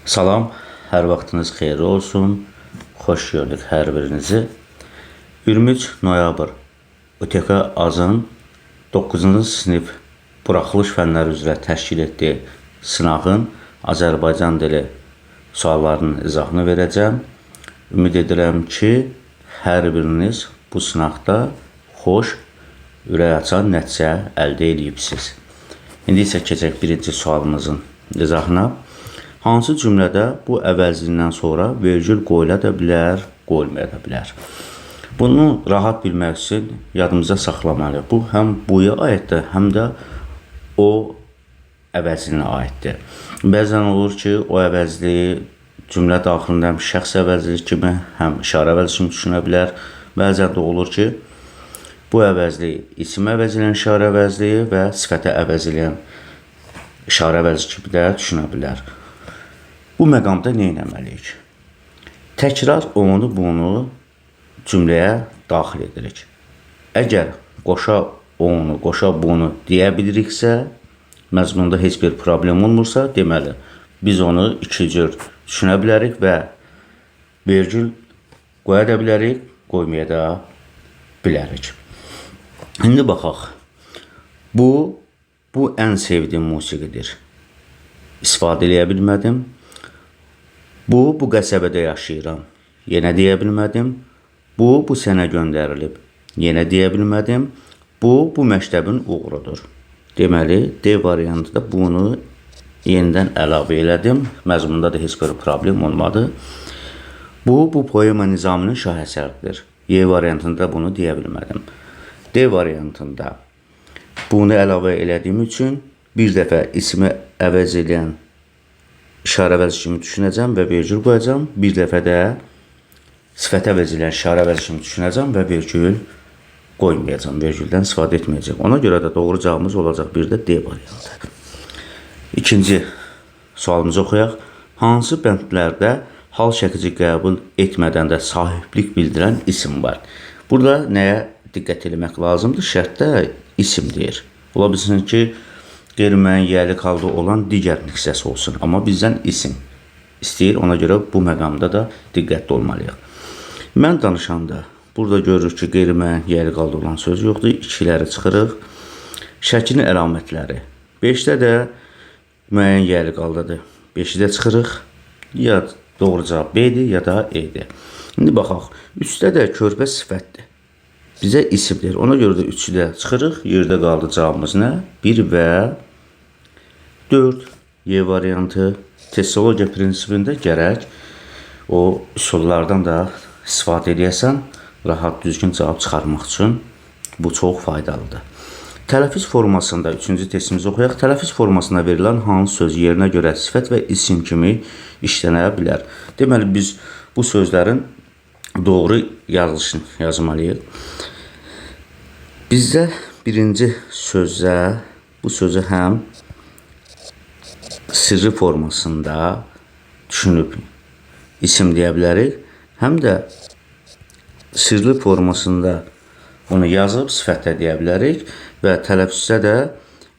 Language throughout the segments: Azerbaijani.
Salam, hər vaxtınız xeyirli olsun. Xoş gördük hər birinizi. 23 noyabr UTK Azın 9-cu sinif buraxılış fənləri üzrə təşkil etdiyi sınağın Azərbaycan dili suallarının izahını verəcəm. Ümid edirəm ki, hər biriniz bu sınaqda xoş, ürək açan nəticə əldə eləyibsiz. İndi isə keçək birinci sualımızın izahına. Hansı cümlədə bu əvəzliyindən sonra vergül qoyula da bilər, qoyulmaya da bilər? Bunu rahat bilmək üçün yadımıza saxlamalıyıq. Bu həm buya aiddir, həm də o əvəzliyinə aiddir. Bəzən olur ki, o əvəzliyi cümlə daxilində həm şəxs əvəzliyi kimi, həm işarə əvəzliyi kimi düşünə bilər. Bəzən də olur ki, bu əvəzliyi isim əvəz eləyən işarə əvəzliyi və sifətə əvəz eləyən işarə əvəzliyi kimi də düşünə bilər. Bu məqamda nə etməliyik? Təkrar onu, bunu cümləyə daxil edirik. Əgər qoşa onu, qoşa bunu deyə biliriksə, məzmunda heç bir problem olmursa, deməli, biz onu iki cür düşünə bilərik və vergül qoya da bilərik, qoymaya da bilərik. İndi baxaq. Bu ən sevdiyim musiqidir. İstifadə eləyə bilmədim. Bu qəsəbədə yaşayıram. Yenə deyə bilmədim. Bu sənə göndərilib. Yenə deyə bilmədim. Bu məktəbin uğurudur. Deməli, D variantında bunu yenidən əlavə elədim. Məzmunda da heç bir problem olmadı. Bu poema Nizaminin şah əsəridir. Y variantında bunu deyə bilmədim. D variantında bunu əlavə elədiyim üçün bir dəfə ismi əvəz eləyən işarə əvəzi kimi düşünəcəm və vergül qoyacağam. Bir dəfə də sifətə əvəz eləyən işarə əvəzi kimi düşünəcəm və vergül qoymayacağam. Vergüldən istifadə etməyəcəm. Ona görə də doğru cavabımız olacaq bir də D variantı. İkinci sualımızı oxuyaq. Hansı bəndlərdə hal çəkici qəbul etmədən də sahiblik bildirən isim var? Burada nəyə diqqət eləmək lazımdır? Şərtdə isim deyir. Ola bilsin ki, qeyri-müəyyən yiyəlik halda olan digər hissəsi olsun. Amma bizdən isim istəyir. Ona görə bu məqamda da diqqətli olmalıyıq. Mən danışanda burada görürük ki, qeyri-müəyyən yiyəlik halda olan söz yoxdur. İkiləri çıxırıq. Şəklin əlamətləri. 5-də də müəyyən yiyəlik haldadır. 5-i də çıxırıq. Ya doğru cavab B-dir, ya da E-dir. İndi baxaq. 3-də də körpə sifətdir. Bizə isim deyir. Ona görə də 3-ü də çıxırıq. Yerdə qaldı cavabımız nə? 1 və 4. Y variantı. Testologiya prinsipində gərək o üsullardan da istifadə eləyəsən, rahat düzgün cavab çıxarmaq üçün bu çox faydalıdır. Tələffüz formasında üçüncü testimizi oxuyaq. Tələffüz formasında verilən hansı söz yerinə görə sifət və isim kimi işlənə bilər? Deməli, biz bu sözlərin doğru yazılışını yazmalıyıq. Bizdə birinci sözə, bu sözü həm sirri formasında düşünüb isim deyə bilərik, həm də sirli formasında onu yazıb sifətdə deyə bilərik və tələffüzdə də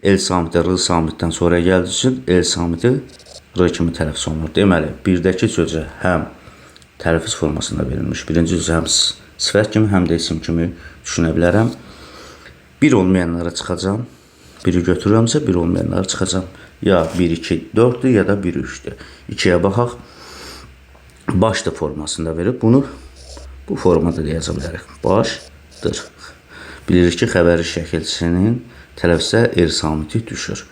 el samiti R samitdən sonra gəldiyi üçün el samiti R kimi tələffüz olunur. Deməli, birdəki sözü həm tələffüz formasında verilmiş. Birinci sözü həm sifət kimi, həm də isim kimi düşünə bilərəm. Bir olmayanlara çıxacağam. Biri götürürəmsə, bir olmayanlara çıxacağam. Ya 1, 2, 4-dür, ya da 1, 3-dür. 2-yə baxaq. Başdır formasında verib. Bunu bu formada da yaza bilərik. Başdır. Bilirik ki, xəbəri şəkilçisinin tələffüzdə er samiti düşür.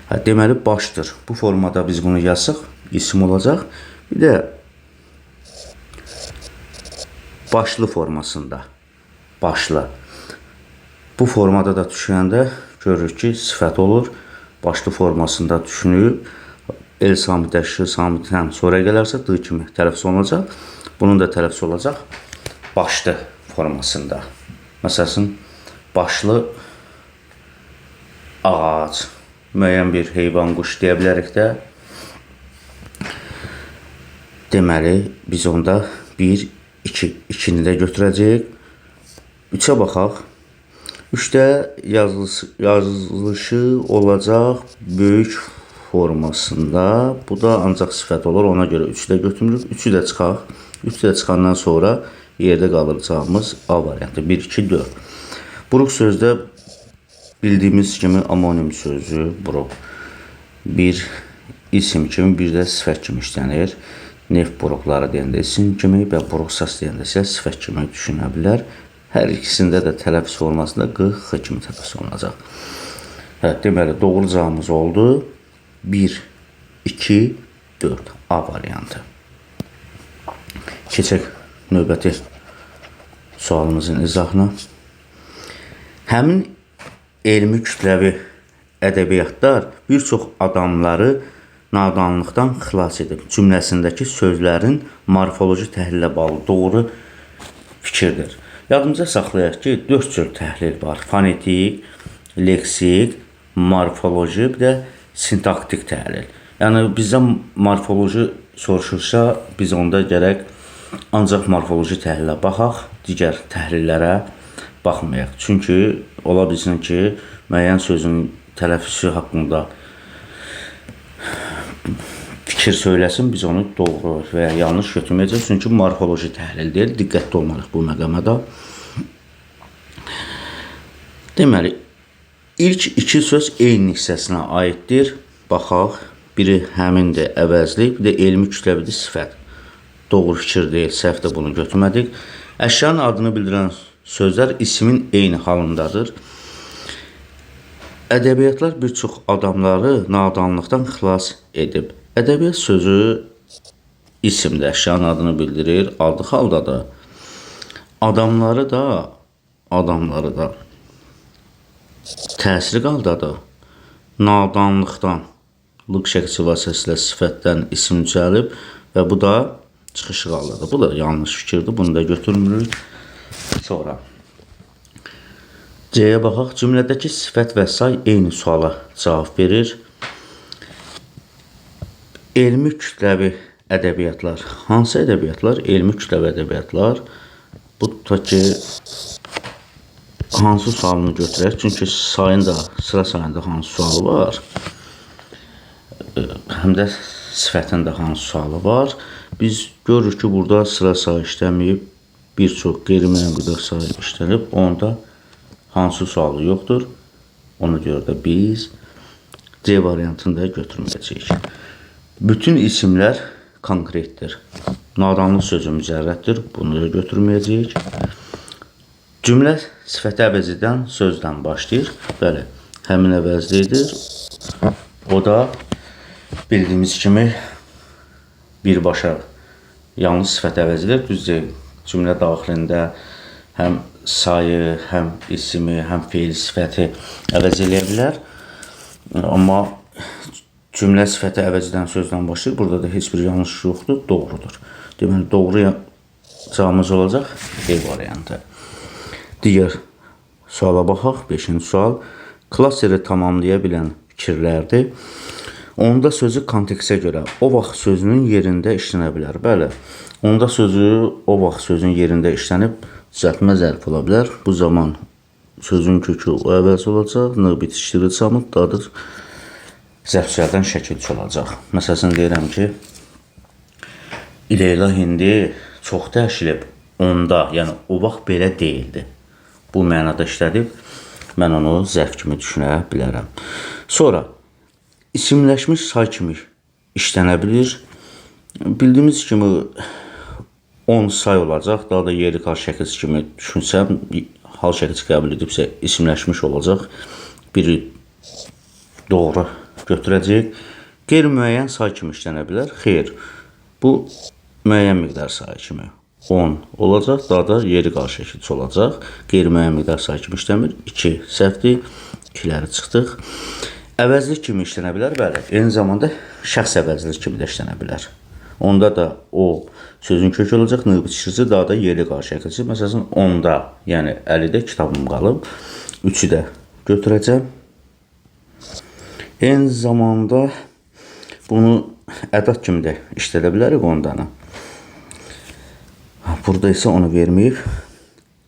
Hə, deməli, başdır. Bu formada biz bunu yazsaq, isim olacaq. Bir də başlı formasında. Başlı. Bu formada da düşünəndə görürük ki, sifət olur. Başlı formasında düşünülüb. El samitə, Ş samitdən sonra gələrsə D kimi tələffüz olunacaq. Bunun da tələffüz olacaq başlı formasında. Məsələn, başlı ağac, müəyyən bir heyvan, quş deyə bilərik də. Deməli, biz onda 1, 2, 2-ni də götürəcəyik. 3-ə baxaq. 3-də yazılışı olacaq böyük formasında. Bu da ancaq sifət olur. Ona görə 3-ü də götürmürük. 3-ü də çıxaq. 3-ü də çıxandan sonra yerdə qalacağımız A variantı. 1, 2, 4. Buruq sözdə bildiyimiz kimi amonim sözü buruq. Bir isim kimi, bir də sifət kimi işlənir. Neft buruqları deyəndə isim kimi və buruq sas deyəndə isə sifət kimi düşünə bilər. Hər ikisində də tələffüz formasında q, x kimi tələffüz olunacaq. Hə, deməli, doğru cavabımız oldu. 1, 2, 4 A variantı. Keçək növbəti sualımızın izahına. Həmin elmi kütləvi ədəbiyyatlar bir çox adamları nadanlıqdan xilas edib. Cümləsindəki sözlərin morfoloji təhlilə bağlı doğru fikirdir. Yadımıza saxlayaq ki, 4 cür təhlil var. Fonetik, leksik, morfoloji, bir də sintaktik təhlil. Yəni bizdən morfoloji soruşursa, biz onda gərək ancaq morfoloji təhlilə baxaq, digər təhlillərə baxmayaq. Çünki ola bilsin ki, müəyyən sözün tələffüzü haqqında fikir söyləsin, biz onu doğru və ya yanlış götürməyəcəyik. Çünki morfoloji təhlil deyil. Diqqətli olmalıyıq bu məqamda. Deməli, ilk iki söz eyni hissəsinə aiddir. Baxaq, biri həmindir, əvəzlik, bir də elmi kütləvidir, sifət. Doğru fikir deyil, səhv də bunu götürmədik. Əşyanın adını bildirən sözlər ismin eyni halındadır. Ədəbiyyatlar bir çox adamları nadanlıqdan xilas edib. Ədəbiyyat sözü isimdir, əşyanın adını bildirir, adı haldadır. Adamları da təsiri qaldadır. Nadanlıqdan, lıq şəkli vasitəsilə sifətdən isim düzəlib və bu da çıxışı qaldadır. Bu da yanlış fikirdir, bunu da götürmürük. Sonra C-yə baxaq. Cümlədəki sifət və say eyni suala cavab verir. Elmi kütləvi ədəbiyyatlar. Hansı ədəbiyyatlar? Elmi kütləvi ədəbiyyatlar. Bu tutaq ki, hansı sualını götürək? Çünki sayın da, sıra sayında hansı sualı var? Həm də sifətin də hansı sualı var? Biz görürük ki, burada sıra sayı işləməyib, bir çox qeyri-müəyyən qədər sayı işlənib. Onda hansı sualı yoxdur? Ona görə də biz C variantını da götürməyəcəyik. Bütün isimlər konkretdir. Nadanlıq sözü mücərrəddir. Bunu da götürməyəcəyik. Cümlə sifəti əvəz edən sözdən başlayır. Bəli, həmin əvəzlidir. O da bildiyimiz kimi birbaşa yalnız sifəti əvəz edir. Düzdür, cümlə daxilində həm sayı, həm ismi, həm feil sifəti əvəz eləyə bilər. Amma cümlə sifəti əvəz edən sözdən başlayır. Burada da heç bir yanlış yoxdur, doğrudur. Deməli, doğru cavabımız olacaq E variantı. Digər suala baxaq. 5-ci sual. Klasteri tamamlaya bilən fikirlərdir. Onda sözü kontekstə görə o vaxt sözünün yerində işlənə bilər. Bəli, onda sözü o vaxt sözün yerində işlənib düzəltmə zərfi ola bilər. Bu zaman sözün kökü o əvəz olacaq, n bitişdirilsə dadır zərf düzəldən şəkilçi olacaq. Məsələn, deyirəm ki, Leyla indi çox dəyişilib. Onda, yəni o vaxt belə deyildi. Bu mənada işlədib, mən onu zərf kimi düşünə bilərəm. Sonra, isimləşmiş say kimi işlənə bilir. Bildiyimiz kimi 10 say olacaq. Daha da yerli hal şəkilçi kimi düşünsəm, hal şəkilçi qəbul edibsə isimləşmiş olacaq. Biri doğru götürəcəyik. Qeyri-müəyyən say kimi işlənə bilər. Xeyr, bu müəyyən miqdar sayı kimi 10 olacaq. Daha da yeri qal şəkilçi olacaq. Qeyri-müəyyən miqdar sayı kimi işləmir. 2 səhvdir. 2-ləri çıxdıq. Əvəzlik kimi işlənə bilər. Bəli, eyni zamanda şəxs əvəzlik kimi də işlənə bilər. Onda da o sözün kökü olacaq, n bitişici, daha da yerli qal şəkilçi. Məsələn, 10-da, yəni 50-də kitabım qalıb. 3-ü də götürəcəm. Eyni zamanda bunu ədad kimi də işlədə bilərik ondanı. Burada isə onu verməyib.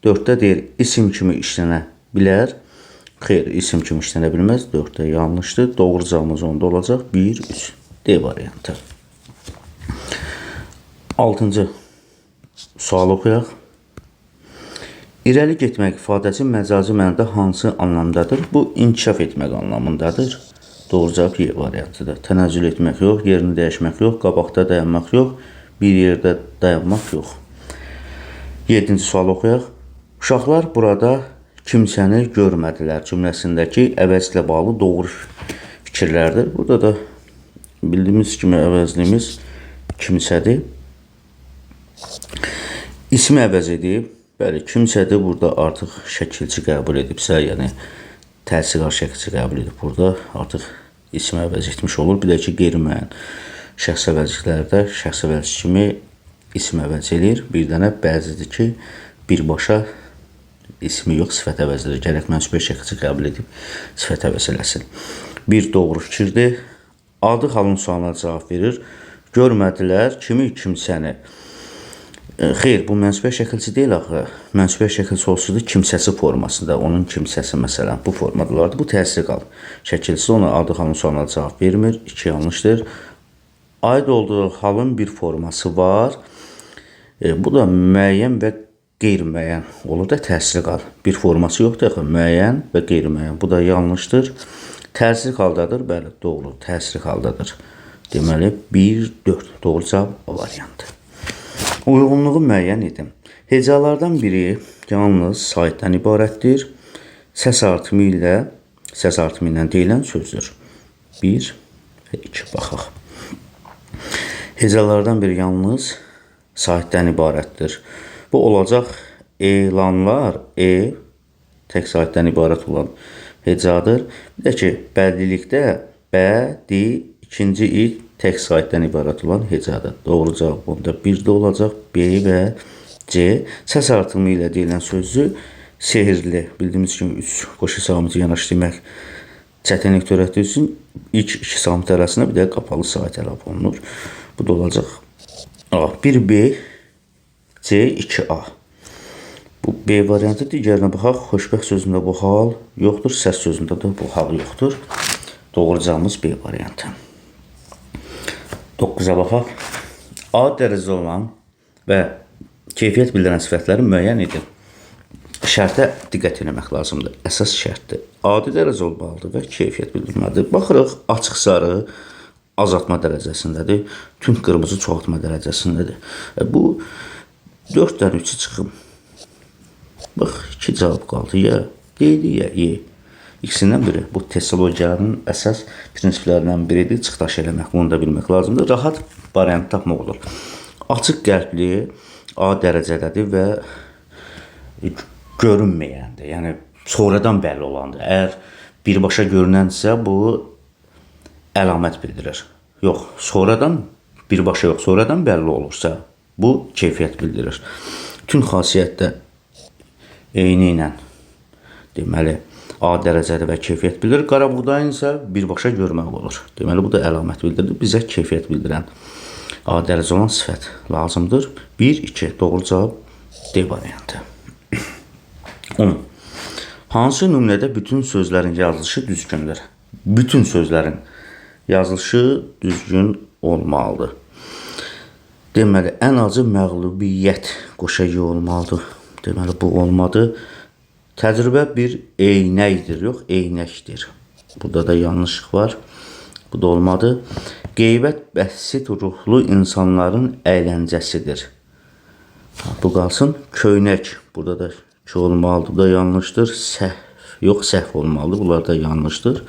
4-də deyir, isim kimi işlənə bilər. Xeyr, isim kimi işlənə bilməz. 4 də yanlışdır. Doğru cavabımız onda olacaq. 1, 3. D variantı. 6-cı sualı oxuyaq. İrəli getmək ifadəsi məcazi mənada hansı anlamdadır? Bu, inkişaf etmək anlamındadır. Doğru cavab Y variantıdır. Tənəzzül etmək yox, yerini dəyişmək yox, qabaqda dayanmaq yox, bir yerdə dayanmaq yox. 7-ci sualı oxuyaq. Uşaqlar burada kimsəni görmədilər cümləsindəki əvəzlə bağlı doğru fikirlərdir. Burada da bildiyimiz kimi əvəzliyimiz kimsədir. İsmi əvəz edib. Bəli, kimsədir burada artıq şəkilçi qəbul edibsə, yəni təsirkar şəkilçi qəbul edib burada artıq ismi əvəz etmiş olur. Bir də ki, qeyri-müəyyən şəxs əvəzliklərdə şəxs əvəzçi kimi isim əvəz eləyir. Bir dənə bəzidir ki, birbaşa ismi yox, sifət əvəz edir. Gərək mənsubiyyə şəkilçi qəbul edib sifət əvəz eləsin. Bir doğru fikirdir. Adı halın sualına cavab verir. Görmədilər kimi kimsəni. Xeyr, bu mənsubiyyə şəkilçi deyil axı. Mənsubiyyə şəkilçi olsaydı kimsəsi formasında, onun kimsəsi məsələn bu formada olardı. Bu təsir qal şəkilçisi ona adı halın sualına cavab vermir. 2 yanlışdır. Aid olduğu halın bir forması var. Bu da müəyyən və qeyri-müəyyən olur da təsir qal. Bir forması yoxdur axı, müəyyən və qeyri-müəyyən. Bu da yanlışdır. Təsir haldadır. Bəli, doğru, təsir haldadır. Deməli 1, 4 doğru cavab A variantı. Uyğunluğu müəyyən edin. Hecalardan biri yalnız saytdan ibarətdir. Səs artımı ilə deyilən sözdür. 1 və 2 baxaq. Hecalardan biri yalnız saytdan ibarətdir. Bu olacaq elanlar, e tək saytdan ibarət olan hecadır. Bir də ki, bədlilikdə b, d, ikinci i tək saytdan ibarət olan hecadır. Doğru cavab onda 1 də olacaq. B və C. Səs artımı ilə deyilən sözü sehirli. Bildiyimiz kimi 3 qoşu samiti yanaşdırmaq çətinlik törətdiyi üçün ilk 2 samit arasında bir də qapalı sayt əlavə olunur. Bu da olacaq A. 1B, C, 2A. Bu B variantı. Digərinə baxaq. Xoşbəxt sözündə bu hal yoxdur. Səs sözündə də bu hal yoxdur. Doğru cavabımız B variantı. 9-a baxaq. A dərəcədə olan və keyfiyyət bildirən sifətləri müəyyən edin. Şərtə diqqət eləmək lazımdır. Əsas şərtdir. Adi dərəcə olmalıdır və keyfiyyət bildirməlidir. Baxırıq, açıq sarı azaltma dərəcəsindədir. Tünd qırmızı çoxaltma dərəcəsindədir. Bu 4-dən 3-ü çıxım. Bax, 2 cavab qaldı. Ya D-dir, ya E. İkisindən biri. Bu testologiyanın əsas prinsiplərindən biridir. Çıxdaş eləmək, bunu da bilmək lazımdır. Rahat variant tapmaq olur. Açıq qəlbli A dərəcədədir və görünməyəndir. Yəni sonradan bəlli olandır. Əgər birbaşa görünənsə bu əlamət bildirir. Yox, sonradan birbaşa yox, sonradan bəlli olursa bu keyfiyyət bildirir. Tünd xasiyyətdə eyni ilə deməli A dərəcədə və keyfiyyət bildirir. Qara buğdayın isə birbaşa görmək olur. Deməli bu da əlamət bildirir. Bizə keyfiyyət bildirən A dərəcə olan sifət lazımdır. 1, 2 doğru cavab D variantı. 10. Hansı nümunədə bütün sözlərin yazılışı düzgündür? Bütün sözlərin yazılışı düzgün olmalıdır. Deməli, ən azı məğlubiyyət qoşa y olmalıdır. Deməli, bu olmadı. Təcrübə bir eynəkdir, yox, eynəkdir. Burada da yanlışlıq var. Bu da olmadı. Qeybət bəsit ruhlu insanların əyləncəsidir. Bu qalsın. Köynək. Burada da k olmalıdır. Bu da yanlışdır. Səhv. Yox, səhv olmalıdır. Bunlar da yanlışdır.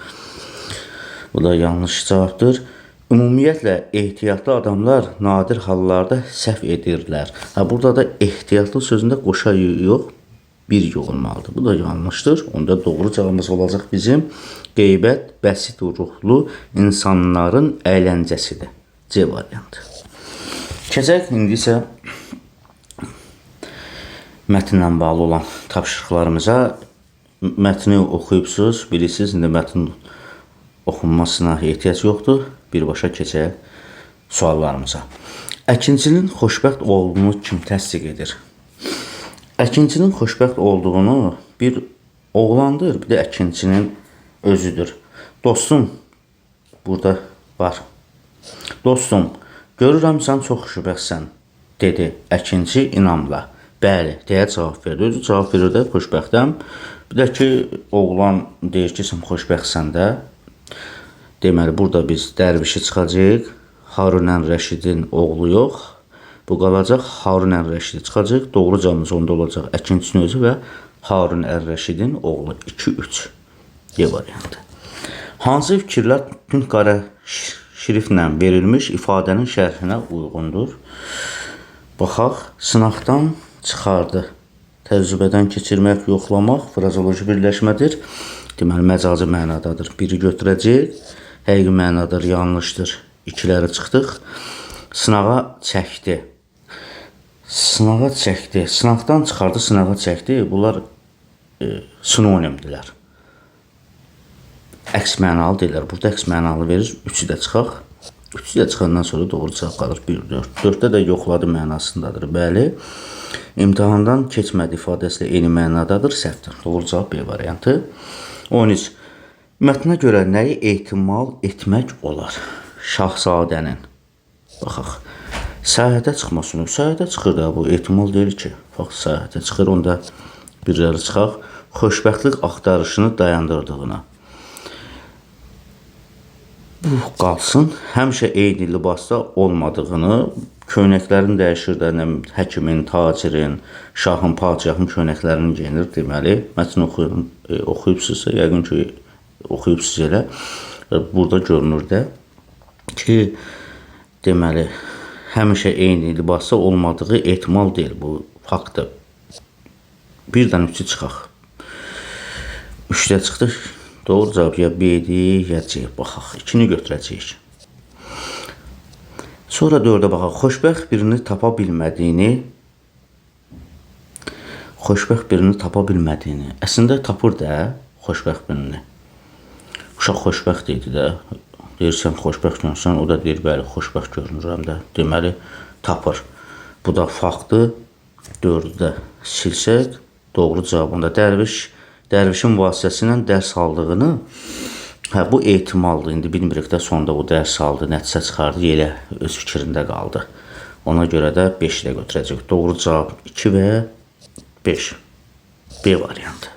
Bu da yanlış cavabdır. Ümumiyyətlə, ehtiyatlı adamlar nadir hallarda səhv edirlər. Burada da ehtiyatlı sözündə qoşa yox, bir y olmalıdır. Bu da yanlışdır. Onda doğru cavabımız olacaq bizim qeybət bəsit ruhlu insanların əyləncəsidir. C variantı. Keçək indi isə mətnlə bağlı olan tapşırıqlarımıza. Mətni oxuyubsuz, bilirsiniz, indi mətn oxunmasına ehtiyac yoxdur. Birbaşa keçək suallarımıza. Əkinçinin xoşbəxt olduğunu kim təsdiq edir? Əkinçinin xoşbəxt olduğunu bir oğlandır, bir də əkinçinin özüdür. Dostum, burada var. Dostum, görürəm sən çox xoşbəxtsən, dedi əkinçi inamla. Bəli, deyə cavab verdi. Özü cavab verir də, xoşbəxtəm. Bir də ki, oğlan deyir ki, sən xoşbəxtsən də. Deməli, burada biz dərvişi çıxacağıq. Harun Rəşidin oğlu yox. Bu qalacaq Harun Rəşidi çıxacaq. Doğru cavabımız onda olacaq əkinçinin özü və Harun Rəşidin oğlu. 2-3. D variantı. Hansı fikirlər tünd qara şriftlə verilmiş ifadənin şərhinə uyğundur? Baxaq, sınaqdan çıxardı. Təcrübədən keçirmək, yoxlamaq frazoloji birləşmədir. Deməli, məcazi mənadadır. Biri götürəcək, həqiqi mənadadır, yanlışdır. İkiləri çıxdıq. Sınağa çəkdi. Sınağa çəkdi. Sınaqdan çıxardı, sınağa çəkdi. Bunlar sinonimdirlər. Əks mənalı deyirlər. Burada əks mənalı verir. Üçü də çıxaq. Üçü də çıxandan sonra doğru cavab qalır. 1, 4. 4-də də yoxladı mənasındadır. Bəli. İmtahandan keçmədi ifadəsi ilə eyni mənadadır. Səhvdir. Doğru cavab B variantı. 13. Mətnə görə nəyi ehtimal etmək olar? Şahzadənin. Baxaq. Səyahətə çıxmasını. Səyahətə çıxır da bu. Ehtimal deyil ki. Bax, səyahətə çıxır. Onda birləri çıxaq. Xoşbəxtlik axtarışını dayandırdığına. Bu qalsın. Həmişə eyni libasda olmadığını, köynəklərini dəyişir də, nə həkimin, tacirin, şahın, padşahın köynəklərini geyinir deməli. Mətn oxuyubsuzsa, yəqin ki, oxuyubsuz elə. Burada görünür də ki, deməli, həmişə eyni libasda olmadığı ehtimal deyil. Bu faktdır. Birdən üçü çıxaq. Üçdə çıxdıq. Doğru cavab ya B-dir, ya C. Baxaq. 2-ni götürəcəyik. Sonra 4-ə baxaq. Xoşbəxt birini tapa bilmədiyini, xoşbəxt birini tapa bilmədiyini. Əslində tapır da xoşbəxt birini. Uşaq xoşbəxt idi də. Deyir, sən xoşbəxt görünürsən, o da deyir, bəli, xoşbəxt görünürəm də. Deməli, tapır. Bu da faktdır. 4-ü də silsək, doğru cavabında dərvişin vasitəsilə dərs aldığını, hə, bu ehtimaldır. İndi bilmirik də sonda o dərs aldı, nəticə çıxardı, elə öz fikrində qaldı. Ona görə də 5 də götürəcək. Doğru cavab 2 və 5. B variantı.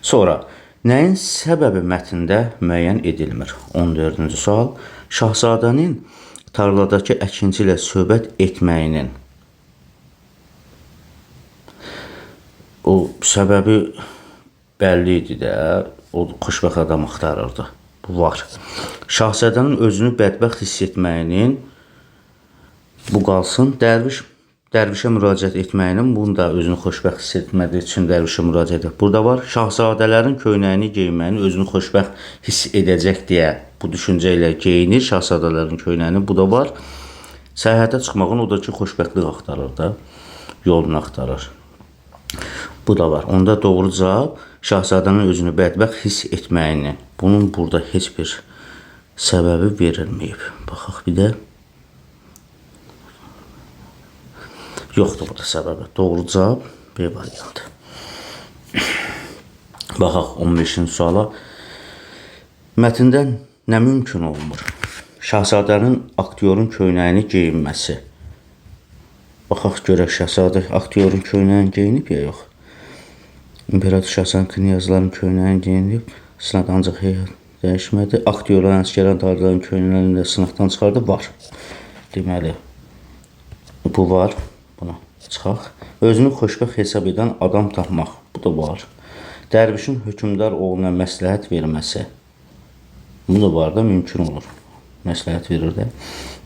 Sonra, nəyin səbəbi mətndə müəyyən edilmir? 14-cü sual. Şahzadənin tarladakı əkinçi ilə söhbət etməyinin o səbəbi bəlli idi də, o xoşbəxt adam axtarırdı. Bu var. Şahzadənin özünü bədbəxt hiss etməyinin bu qalsın. Dərvişə müraciət etməyinin, bunu da özünü xoşbəxt hiss etmədiyi üçün dərvişə müraciət edir. Burada var. Şahzadələrin köynəyini geyinməyinin özünü xoşbəxt hiss edəcək deyə bu düşüncə ilə geyinir şahzadələrin köynəyini. Bu da var. Səyahətə çıxmağın o da ki, xoşbəxtlik axtarır da, yolunu axtarır. Bu da var. Onda doğru cavab şahzadənin özünü bədbəxt hiss etməyini. Bunun burada heç bir səbəbi verilməyib. Baxaq bir də. Yoxdur burada səbəbi. Doğru cavab B variantı. Baxaq 15-ci suala. Mətndə nə mümkün olmur? Şahzadənin aktyorun köynəyini geyinməsi. Baxaq görək şahzadə aktyorun köynəyini geyinib ya yox. İmperator şahzadənin knyazların köynəyini geyinib. Sınaq ancaq heyət dəyişmədi. Aktyorların, əsgərlərin, tacirlərin köynəklərini də sınaqdan çıxardı. Var. Deməli, bu var. Buna çıxaq. Özünü xoşbəxt hesab edən adam tapmaq. Bu da var. Dərvişin hökmdar oğluna məsləhət verməsi. Bu da var da mümkün olur. Məsləhət verir də.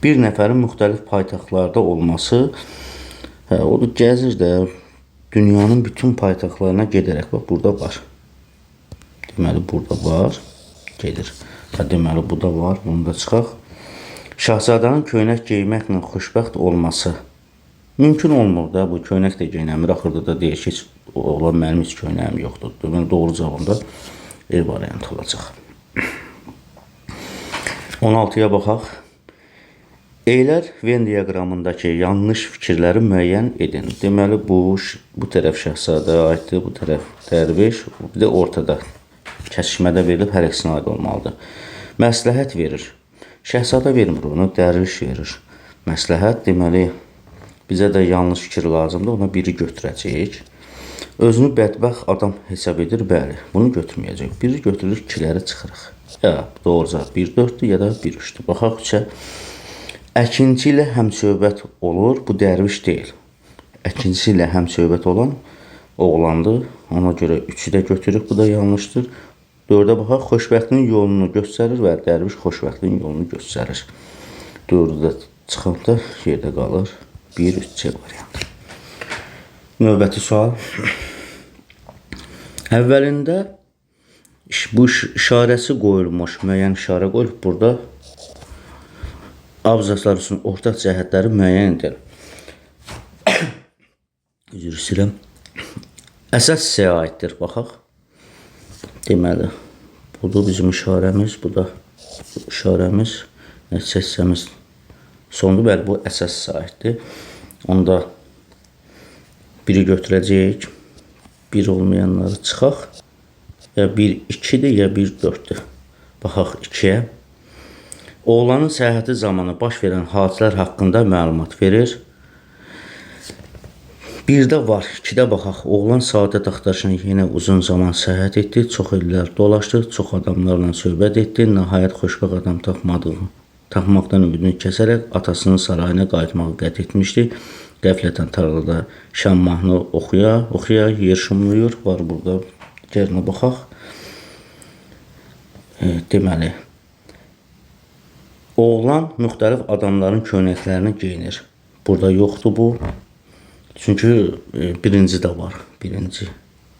Bir nəfərin müxtəlif paytaxtlarda olması, hə, o da gəzir də dünyanın bütün paytaxtlarına gedərək. Bax, burada var. Deməli, burada var. Gedir. Hə, deməli, bu da var. Bunu da çıxaq. Şahzadənin köynək geyməklə xoşbəxt olması. Mümkün olmur da, bu köynək də geyinəmir. Axırda da deyir ki, heç oğlan mənim heç köynəyim yoxdur. Deməli, doğru cavabında E variantı olacaq. 16-ya baxaq. Eylər Venn diaqramındakı yanlış fikirləri müəyyən edin. Deməli, bu tərəf şəhzadəyə aiddir, bu tərəf dərviş, bir də ortada kəsişmədə verilib, hər ikisinə aid olmalıdır. Məsləhət verir. Şəhzadə vermir onu, dərviş verir. Məsləhət, deməli, bizə də yanlış fikir lazımdır, ona biri götürəcəyik. Özünü bədbəxt adam hesab edir, bəli, bunu götürməyəcək. Biri götürür, ikiləri çıxırıq. Ya doğru cavab 1-4-dür, ya da 1-3-dür. Baxaq 3-ə. Əkinçi ilə həmsöhbət olur, bu dərviş deyil. Əkinçi ilə həmsöhbət olan oğlandır. Ona görə 3-ü də götürürük, bu da yanlışdır. 4-ə baxaq, xoşbəxtliyin yolunu göstərir və dərviş xoşbəxtliyin yolunu göstərir. 4-ü də çıxanda yerdə qalır. 1-3 C variantı. Növbəti sual. Əvvəlində bu işarəsi qoyulmuş, müəyyən işarə qoyulub burada. Abzaslar üçün ortaq cəhətləri müəyyən edir. Üzr istəyirəm. Əsas hissəyə aiddir. Baxaq. Deməli, budur bizim işarəmiz, bu da işarəmiz. Nəticə hissəmiz sondur. Bəli, bu əsas hissə aiddir. Onda biri götürəcəyik. Bir olmayanları çıxaq. Ya 1-2-dir, ya 1-4-dür. Baxaq 2-yə. Oğlanın səyahəti zamanı baş verən hadisələr haqqında məlumat verir. 1-də var, 2-də baxaq. Oğlan səadət axtarışına yenə uzun zaman səyahət etdi, çox illər dolaşdı, çox adamlarla söhbət etdi. Nəhayət xoşbəxt adam tapmaqdan ümidini kəsərək atasının sarayına qayıtmağı qət etmişdi. Qəflətən tarlada şən mahnı oxuya, oxuya yer şumluyur. Var burada. Digərinə baxaq. Deməli, oğlan müxtəlif adamların köynəklərini geyinir. Burada yoxdur bu. Çünki birinci də var. Birinci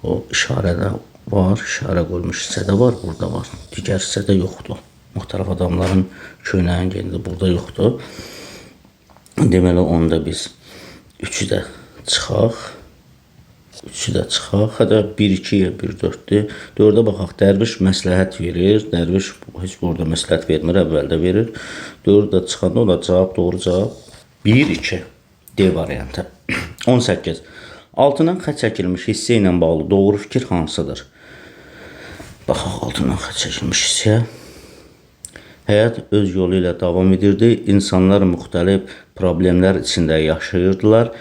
o işarədə var, işarə qoyulmuş hissədə var, burada var. Digər hissədə yoxdur. Müxtəlif adamların köynəyini geyinir, burada yoxdur. Deməli, onda biz 3-ü də çıxaq. 3-ü də çıxaq. Hətta 1-2 ya 1-4-dür. 4-ə baxaq. Dərviş məsləhət verir. Dərviş heç burada məsləhət vermir, əvvəldə verir. 4-ü də çıxanda o da cavab, doğru cavab 1-2. D variantı. 18. Altından xətt çəkilmiş hissə ilə bağlı doğru fikir hansıdır? Baxaq altından xətt çəkilmiş hissəyə. Həyat öz yolu ilə davam edirdi. İnsanlar müxtəlif problemlər içində yaşayırdılar.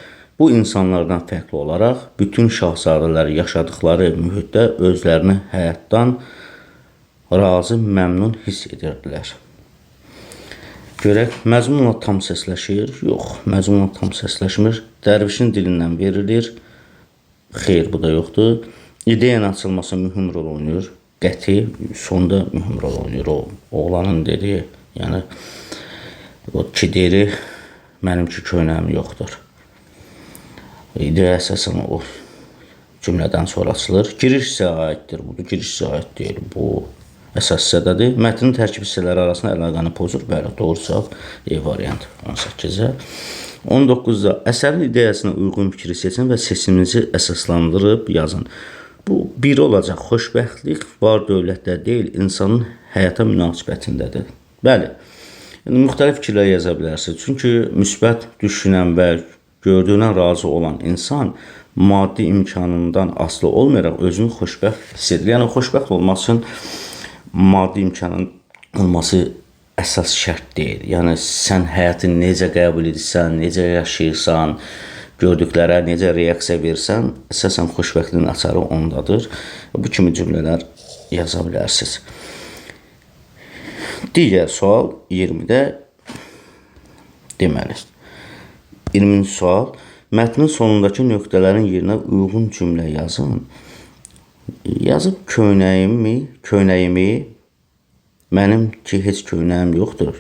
Bu insanlardan fərqli olaraq bütün şahzadələr yaşadıkları mühitdə özlərini həyatdan razı, məmnun hiss edirdilər. Görək, məzmunla tam səsləşir? Yox, məzmunla tam səsləşmir. Dərvişin dilindən verilir. Xeyr, bu da yoxdur. İdeyanın açılması mühüm rol oynayır. Qəti, sonda mühüm rol oynayır o oğlanın dediyi. Yəni, o ki deyir, mənimki köynəyim yoxdur. İdeya əsasən o cümlədən sonra açılır. Giriş hissəyə aiddir. Bu giriş hissəyə aid deyil. Bu əsas hissədədir. Mətnin tərkib hissələri arasında əlaqəni pozur. Bəli, doğru cavab E variantı 18-ə. 19-da əsərin ideyasına uyğun fikri seçin və seçiminizi əsaslandırıb yazın. Bu bir olacaq. Xoşbəxtlik var dövlətdə deyil, insanın həyata münasibətindədir. Bəli. Yəni, müxtəlif fikirlər yaza bilərsiniz. Çünki müsbət düşünən və gördüyünə razı olan insan maddi imkanından asılı olmayaraq özünü xoşbəxt hiss edir. Yəni, xoşbəxt olmaq üçün maddi imkanın olması əsas şərt deyil. Yəni, sən həyatı necə qəbul edirsən, necə yaşayırsan, gördüklərə necə reaksiya verirsən, əsasən xoşbəxtliyin açarı ondadır. Bu kimi cümlələr yaza bilərsiniz. Digər sual 20-də deməli. 20-ci sual. Mətnin sonundakı nöqtələrin yerinə uyğun cümlə yazın. Yazıb köynəyimi, mənim ki heç köynəyim yoxdur.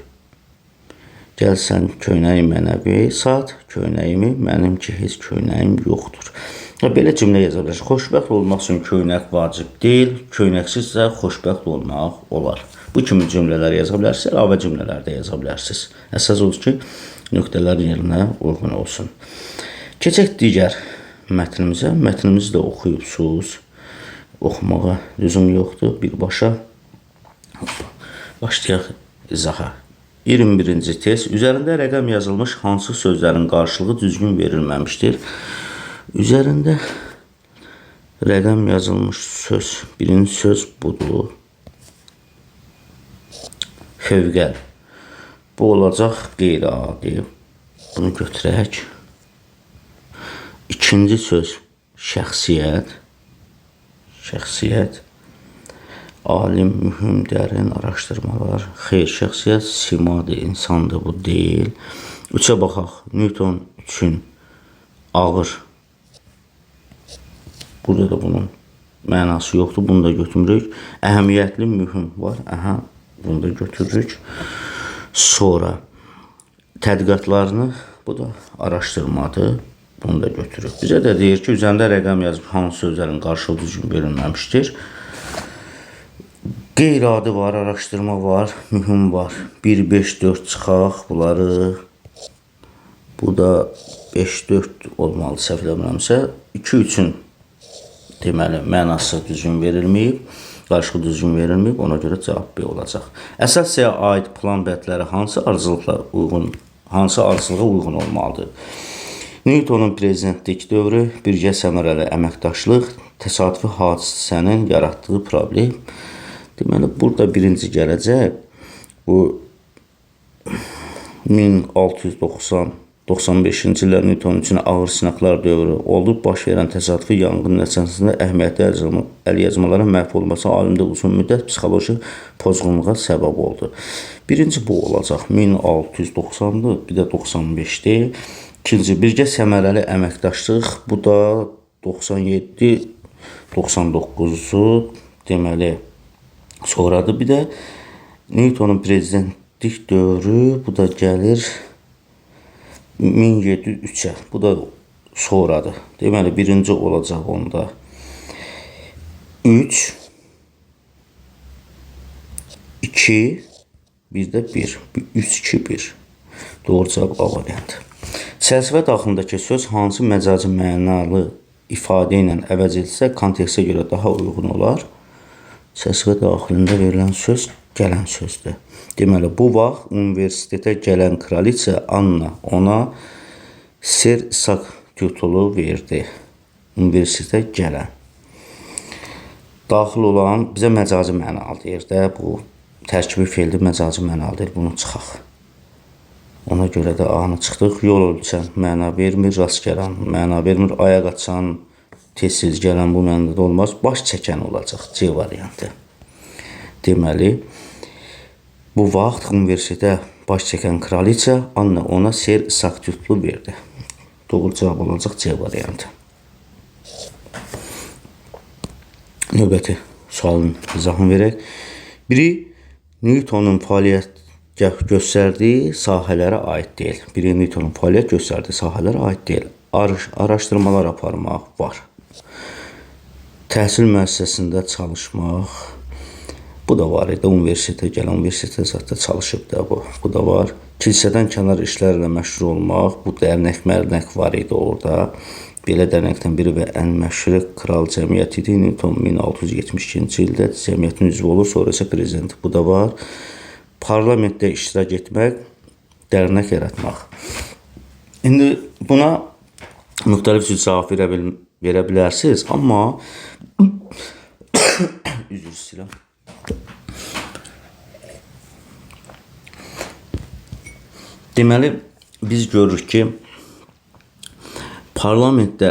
Gəl sən köynəyi mənə ver, sat köynəyimi, mənim ki heç köynəyim yoxdur. Belə cümlə yaza bilərsiniz. Xoşbəxt olmaq üçün köynək vacib deyil, köynəksiz də xoşbəxt olmaq olar. Bu kimi cümlələr yaza bilərsiniz, əlavə cümlələr də yaza bilərsiniz. Əsas odur ki, nöqtələr yerinə uyğun olsun. Keçək digər mətnimizə. Mətnimizi də oxuyubsuz. Oxumağa lüzum yoxdur. Birbaşa başlayaq izaha. 21-ci test. Üzərində rəqəm yazılmış hansı sözlərin qarşılığı düzgün verilməmişdir? Üzərində rəqəm yazılmış söz, birinci söz budur. Fövqəl. Bu olacaq qeyri-adi. Bunu götürək. İkinci söz şəxsiyyət. Şəxsiyyət. Alim, mühüm, dərin araşdırmalar. Xeyr, şəxsiyyət simadır, insandır, bu deyil. Üçə baxaq. Newton üçün ağır. Burada da bunun mənası yoxdur. Bunu da götürmürük. Əhəmiyyətli, mühüm var. Aha, bunu da götürürük. Sonra tədqiqatlarını, bu da araşdırmadır. Bunu da götürürük. Bizə də deyir ki, üzərində rəqəm yazıb hansı sözlərin qarşılığı düzgün verilməmişdir. Qeyri-adi var, araşdırma var, mühüm var. 1, 5, 4 çıxaq bunları. Bu da 5, 4 olmalı, səhv eləmirəmsə. 2, 3-ün deməli mənası düzgün verilməyib, qarşılığı düzgün verilməyib, ona görə cavab B olacaq. Əsas hissəyə aid plan bəndləri hansı arzulıqla uyğun, hansı arzulığa uyğun olmalıdır? Newtonun prezidentlik dövrü, birgə səmərəli əməkdaşlıq, təsadüfi hadisənin yaratdığı problem. Deməli, burada birinci gələcək. Bu 1690-95-ci illər Newton üçün ağır sınaqlar dövrü oldu. Baş verən təsadüfi yanğın nəticəsində əhəmiyyətli əlyazmaların məhv olması alimdə uzun müddət psixoloji pozğunluğa səbəb oldu. Birinci bu olacaq. 1690-dır, bir də 95-dir. İkinci, birgə səmərəli əməkdaşlıq. Bu da 97-99-u deməli sonradır. Bir də Newtonun prezidentlik dövrü, bu da gəlir 1703-ə. Bu da sonradır. Deməli, birinci olacaq onda 3, 2, bir də 1. 3, 2, 1. Doğru cavab A variantı. Səlsəfə daxilindəki söz hansı məcazi mənalı ifadə ilə əvəz edilsə, kontekstə görə daha uyğun olar? Səlsəfə daxilində verilən söz gələn sözdür. Deməli, bu vaxt universitetə gələn kraliça Anna ona Ser İshak titulu verdi. Universitetə gələn. Daxil olan bizə məcazi mənalı deyir də, bu tərkibi feildə məcazi mənalı deyir, bunu çıxaq. Ona görə də A-nı çıxdıq. Yol ölçən məna vermir, rast gələn məna vermir, ayaq açan, tez-tez gələn bu mənada olmaz. Baş çəkən olacaq C variantı. Deməli, bu vaxt universitetə baş çəkən kraliça Anna ona Ser İshak titulu verdi. Doğru cavab olacaq C variantı. Növbəti sualın izahını verək. Biri Newtonun fəaliyyət göstərdiyi sahələrə aid deyil. Biri Newtonun fəaliyyət göstərdiyi sahələrə aid deyil. Araşdırmalar aparmaq var. Təhsil müəssisəsində çalışmaq, bu da var idi. Universitetə gələn, universitetə zətdə çalışıb da bu. Bu da var. Kilsədən kənar işlərlə məşğul olmaq, bu dərnək mərnək var idi orada. Belə dərnəkdən biri və ən məşhuru Kral Cəmiyyəti idi. Newton 1672-ci ildə cəmiyyətin üzvü olur, sonra isə prezident. Bu da var. Parlamentdə iştirak etmək, dərnək yaratmaq. İndi buna müxtəlif cür cavab verə bilərsiniz, amma üzr istəyirəm. Deməli, biz görürük ki, parlamentdə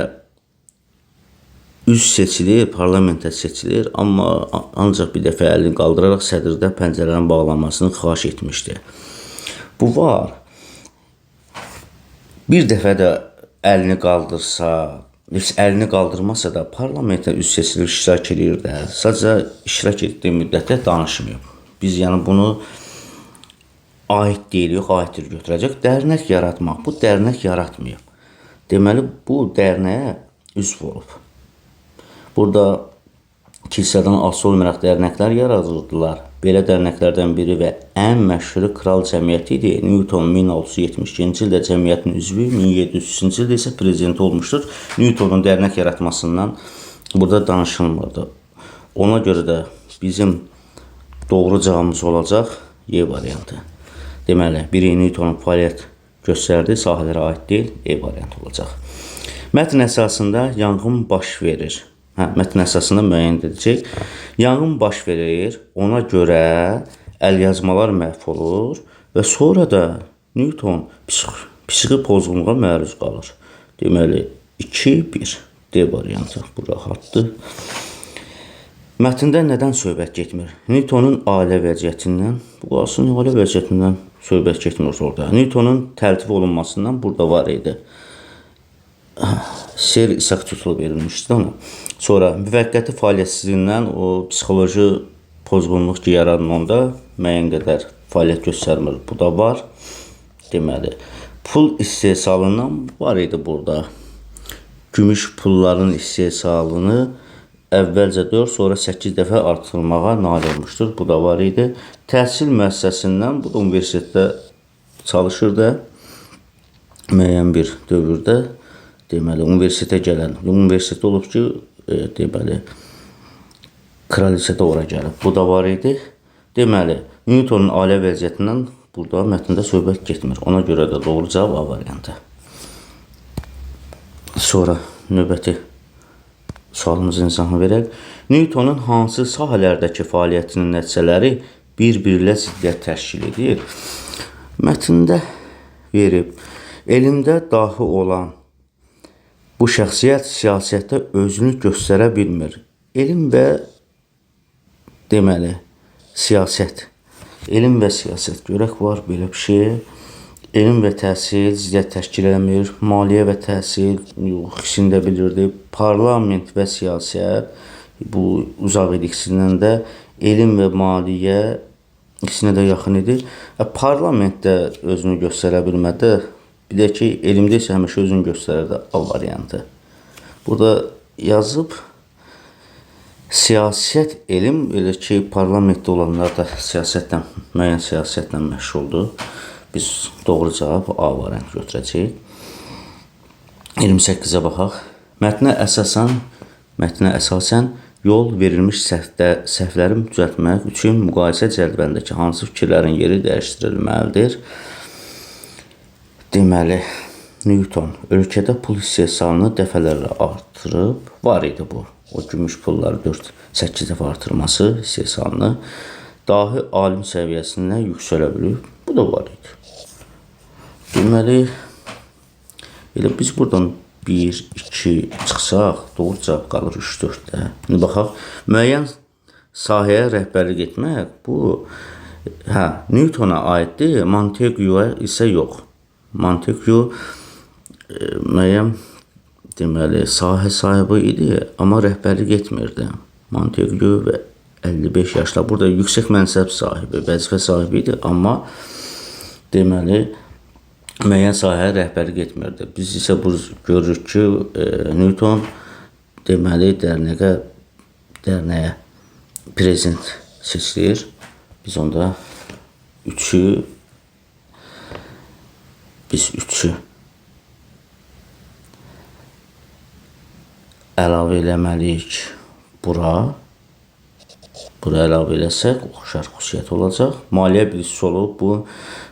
üz seçilir, parlamentə seçilir, amma ancaq bir dəfə əlini qaldıraraq sədrdə pəncərələrin bağlanmasını xahiş etmişdi. Bu var. Bir dəfə də əlini qaldırsa, heç əlini qaldırmasa da parlamentə üz seçilir, iştirak edir də. Sadəcə iştirak etdiyi müddətdə danışmayıb. Biz yəni bunu aid deyil, yox, aiddir götürəcək. Dərnək yaratmaq. Bu dərnək yaratmayıb. Deməli, bu dərnəyə üzv olub. Burada kilsədən asılı olmayaraq dərnəklər yaradırdılar. Belə dərnəklərdən biri və ən məşhuru Kral Cəmiyyəti idi. Newton 1672-ci ildə cəmiyyətin üzvü, 1703-cü ildə isə prezidenti olmuşdur. Newtonun dərnək yaratmasından burada danışılmırdı. Ona görə də bizim doğru cavabımız olacaq Y variantı. Deməli, biri Newtonun fəaliyyət göstərdiyi sahələrə aid deyil, E variantı olacaq. Mətn əsasında yanğın baş verir. Hə, mətn əsasında müəyyən edəcək. Yanğın baş verir, ona görə əlyazmalar məhv olur və sonra da Newton psixi pozğunluğa məruz qalır. Deməli, 2, 1. D variantı. Bu rahatdır. Mətndə nədən söhbət getmir? Newtonun ailə vəziyyətindən, bu qalsın ailə vəziyyətindən söhbət getmir orada. Newtonun təltif olunmasından burada var idi. Ser İshak titulu verilmişdi ona. Sonra müvəqqəti fəaliyyətsizliyindən o psixoloji pozğunluq ki yaranır onda müəyyən qədər fəaliyyət göstərmir. Bu da var. Deməli, pul istehsalından var idi burada. Gümüş pulların istehsalını əvvəlcə 4, sonra 8 dəfə artırılmağa nail olmuşdur. Bu da var idi. Təhsil müəssisəsindən, bu da universitetdə çalışırdı. Müəyyən bir dövrdə, deməli, universitetə gələn, universitetdə olub ki, deməli, kraliçə də ora gəlib. Bu da var idi. Deməli, Newtonun ailə vəziyyətindən burada mətndə söhbət getmir. Ona görə də doğru cavab A variantı. Sonra növbəti sualımızın izahını verək. Newtonun hansı sahələrdəki fəaliyyətinin nəticələri bir-birilə ziddiyyət təşkil edir? Mətndə verib, elmdə dahi olan bu şəxsiyyət siyasətdə özünü göstərə bilmir. Elm və deməli, siyasət. Elm və siyasət. Görək var belə bir şey. Elm və təhsil ziddiyyət təşkil eləmir. Maliyyə və təhsil, yox, ikisini də bilirdi. Parlament və siyasət, bu uzaq idi ikisindən də. Elm və maliyyə ikisinə də yaxın idi. Parlamentdə özünü göstərə bilmədi. Bir də ki, elmdə isə həmişə özünü göstərərdi A variantı. Burada yazıb siyasət, elm, elə ki, parlamentdə olanlar da siyasətlə, müəyyən siyasətlə məşğuldur. Biz doğru cavab A variantı götürəcəyik. 28-ə baxaq. Mətnə əsasən yol verilmiş səhvləri düzəltmək üçün müqayisə cədvəlindəki hansı fikirlərin yeri dəyişdirilməlidir? Deməli, Newton ölkədə pul istehsalını dəfələrlə artırıb, var idi bu. O gümüş pulları 4-8 dəfə artırması istehsalını dahi alim səviyyəsinə yüksələ bilib. Bu da var idi. Deməli, elə biz buradan 1, 2 çıxsaq, doğru cavab qalır 3, 4-də. İndi baxaq, müəyyən sahəyə rəhbərlik etmək, bu, hə, Newtona aiddir, Montague'a isə yox. Montague müəyyən, deməli, sahə sahibi idi, amma rəhbərlik etmirdi. Montague və 55 yaşda burada yüksək mənsəb sahibi, vəzifə sahibi idi, amma deməli, müəyyən sahəyə rəhbərlik etmirdi. Biz isə bu görürük ki, Newton deməli dərnəyə prezident seçilir. Biz onda 3-ü əlavə eləməliyik bura. Bura əlavə eləsək, oxşar xüsusiyyət olacaq. Maliyyə bilgisi olub, bu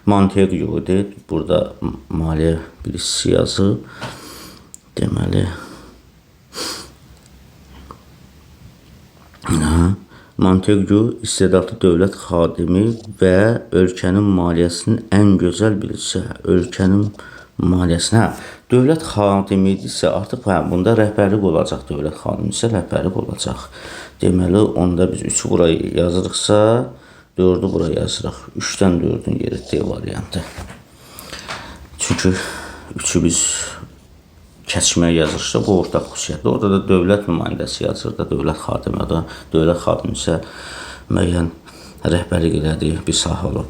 Montague idi. Burada maliyyə bilgisi yazıb. Deməli, Montague istedadlı dövlət xadimi və ölkənin maliyyəsinin ən gözəl bilgisi. Ölkənin maliyyəsinə, hə, dövlət xadimi idisə, artıq hə, bunda rəhbərlik olacaq. Dövlət xadimi isə rəhbərlik olacaq. Deməli, onda biz 3-ü bura yazırıqsa, 4-ü bura yazırıq. 3-dən 4-ün yeri D variantı. Çünki 3-ü biz kəsməyə yazırıqsa, bu ortaq xüsusiyyətdir. Orada da dövlət nümayəndəsi yazır da, dövlət xadimi da, dövlət xadimi isə müəyyən rəhbərlik elədiyi bir sahə olub.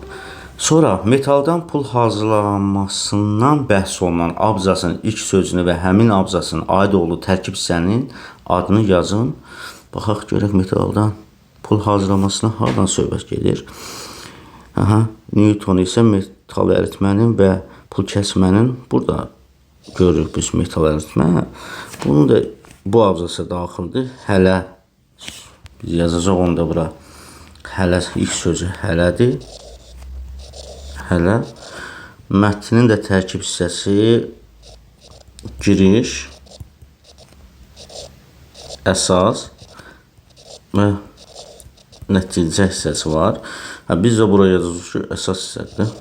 Sonra metaldan pul hazırlanmasından bəhs olunan abzasın ilk sözünü və həmin abzasın aid olduğu tərkib hissənin adını yazın. Baxaq görək metaldan pul hazırlamasına hardan söhbət gedir. Aha, Newton isə metal əritmənin və pul kəsmənin burada görürük biz metal əritmə. Bunu da bu abzasa daxildir. Hələ biz yazacaq onu da bura. Hələ ilk sözü hələdir. Hələ mətnin də tərkib hissəsi giriş, əsas və nəticə hissəsi var. Hə, biz də buraya yazırıq ki, əsas hissədir.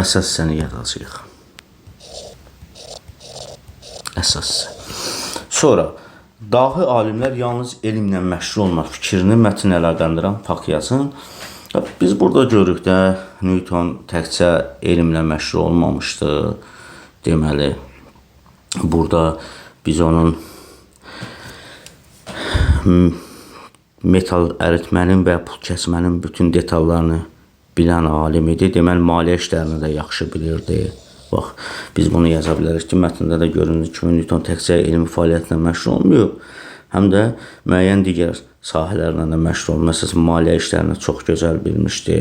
Əsas hissəni yazacağıq. Əsas hissə. Sonra dahi alimlər yalnız elmlə məşğul olmaq fikrini mətnlə əlaqələndirən fakt yazın. Biz burada görürük də Newton təkcə elmlə məşğul olmamışdı. Deməli, burada biz onun metal əritmənin və pul kəsmənin bütün detallarını bilən alim idi. Deməli, maliyyə işlərini də yaxşı bilirdi. Bax, biz bunu yaza bilərik ki, mətndə də göründüyü kimi Newton təkcə elmi fəaliyyətlə məşğul olmayıb, həm də müəyyən digər sahələrlə də məşğul olub. Məsələn, maliyyə işlərini çox gözəl bilmişdi.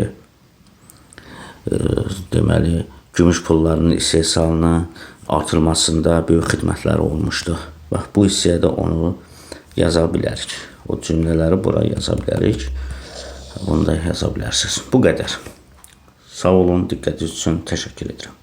Deməli, gümüş pullarının istehsalını artırmasında böyük xidmətləri olmuşdu. Bax, bu hissəyə də onu yaza bilərik. O cümlələri bura yaza bilərik. Bunu da yaza bilərsiniz. Bu qədər. Sağ olun, diqqətiniz üçün təşəkkür edirəm.